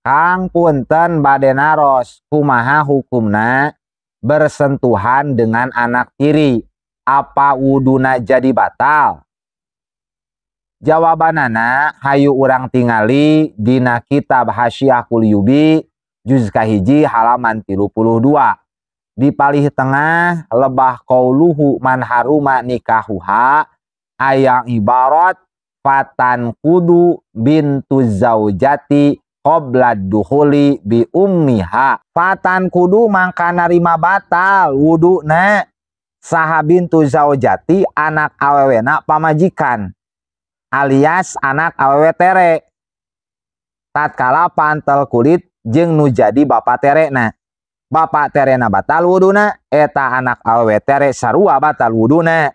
Kang, punten bade naros, kumaha hukumna bersentuhan dengan anak tiri? Apa wuduna jadi batal? Jawabanana hayu urang tingali dina kitab Hasyiah Qulyubi juz kahiji halaman 32. Di palih tengah lebah qauluhu man haruma nikahuha aya ibarat fatanqudu bintu zaujati qabla dukhuli bi ummiha. Fatanqudu mangka narima batal wuduna saha bintu zaujati anak awewena pamajikan alias anak awewe tere tatkala pantel kulit jeung nu jadi bapa terena. Bapak terena batal wuduna, eta anak awewe tere sarua batal wuduna.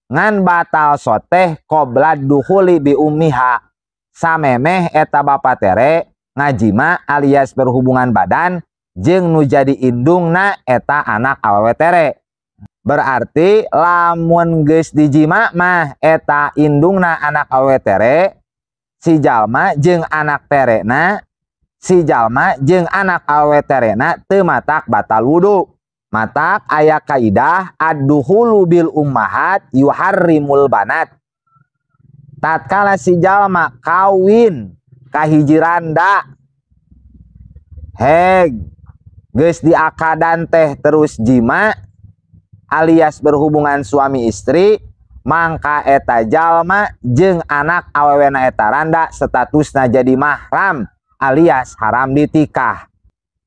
Ngan batal soteh qabla dukhuli bi ummiha, samemeh eta bapa tere ngajima alias berhubungan badan jeung nu jadi indungna eta anak awewe tere. Berarti lamun geus dijima mah eta indungna anak awewe tere, si jalma jeung anak terena, si jalma jeung anak awewe terena teu matak batal wudu. Matak aya kaidah ad-dukhulu bil ummahat yuharrimul banat. Tatkala si jalma kawin ka hiji randa, heg geus diakadan teh terus jima alias berhubungan suami istri, mangka eta jalma jeung anak awewena eta randa statusna jadi mahram alias haram ditikah.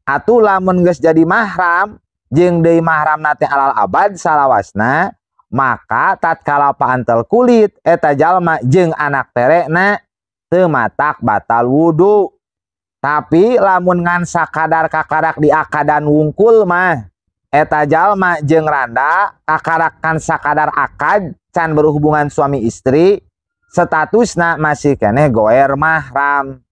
Atuh lamun geus jadi mahram jeung deui mahramna teh alal abad salawasna, maka tatkala paantel kulit eta jalma jeung anak terena teu matak batal wudu. Tapi lamun ngan sakadar kakarak diakadan wungkul mah eta jalma jeung randa kakarakan sakadar akad can berhubungan suami istri, statusna masih keneh goer mahram.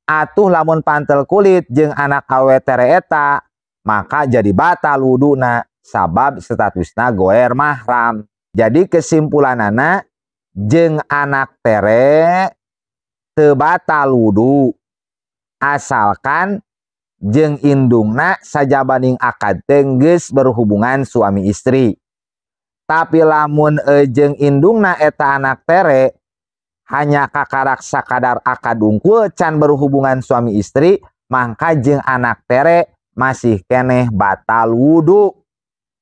Atuh lamun pantel kulit jeung anak awe tere eta maka jadi batal wuduna sabab statusna goer mahram. Jadi kesimpulanana jeung anak tere teu batal wudu asalkan jeung indungna sajabaning akad teh geus berhubungan suami istri. Tapi lamun jeung indungna eta anak tere hanya kakarak sakadar akad unggul can berhubungan suami istri, mangka jeung anak tere masih keneh batal wudu.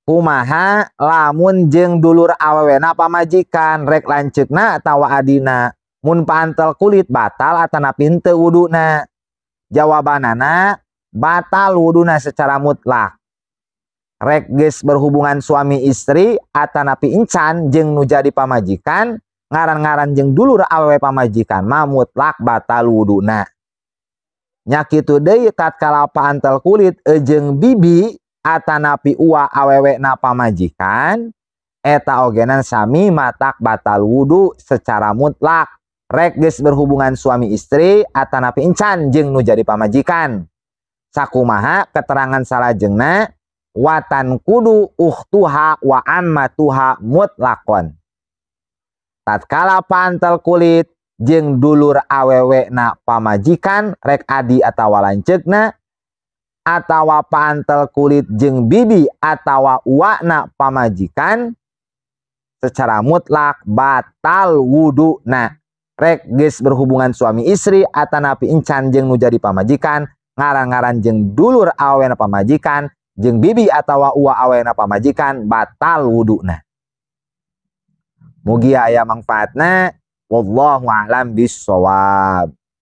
Kumaha lamun jeung dulur awewena pamajikan rek lanceukna atawa adina, mun paantel kulit batal atanapi henteu wuduna? Jawabanana batal wuduna secara mutlak. Rek geus berhubungan suami istri atanapi encan jeung nu jadi pamajikan, ngaran-ngaran jeung dulur awewe pamajikan mah mutlak batal wuduna. Nya kitu deui tatkala paantel kulit jeung bibi atanapi uwa awewe na pamajikan, eta ogenan sami matak batal wudu secara mutlak. Rek geus berhubungan suami istri atanapi encan jeung nu jadi pamajikan. Sakumaha keterangan salajengna watan kudu ukhtuha wa ammatuha mutlakon. Tatkala pantel kulit jeung dulur awewe na pamajikan rek adi atawa lanceukna, atawa pantel kulit jeung bibi atawa uwana pamajikan, secara mutlak batal wuduna. Rek geus berhubungan suami istri atanapi encan jeung nu jadi pamajikan, ngaran-ngaran jeung dulur awena pamajikan jeung bibi atawa uwa awena pamajikan batal wuduna. Mugia aya mangfaatna, wallahu a'lam bissawab.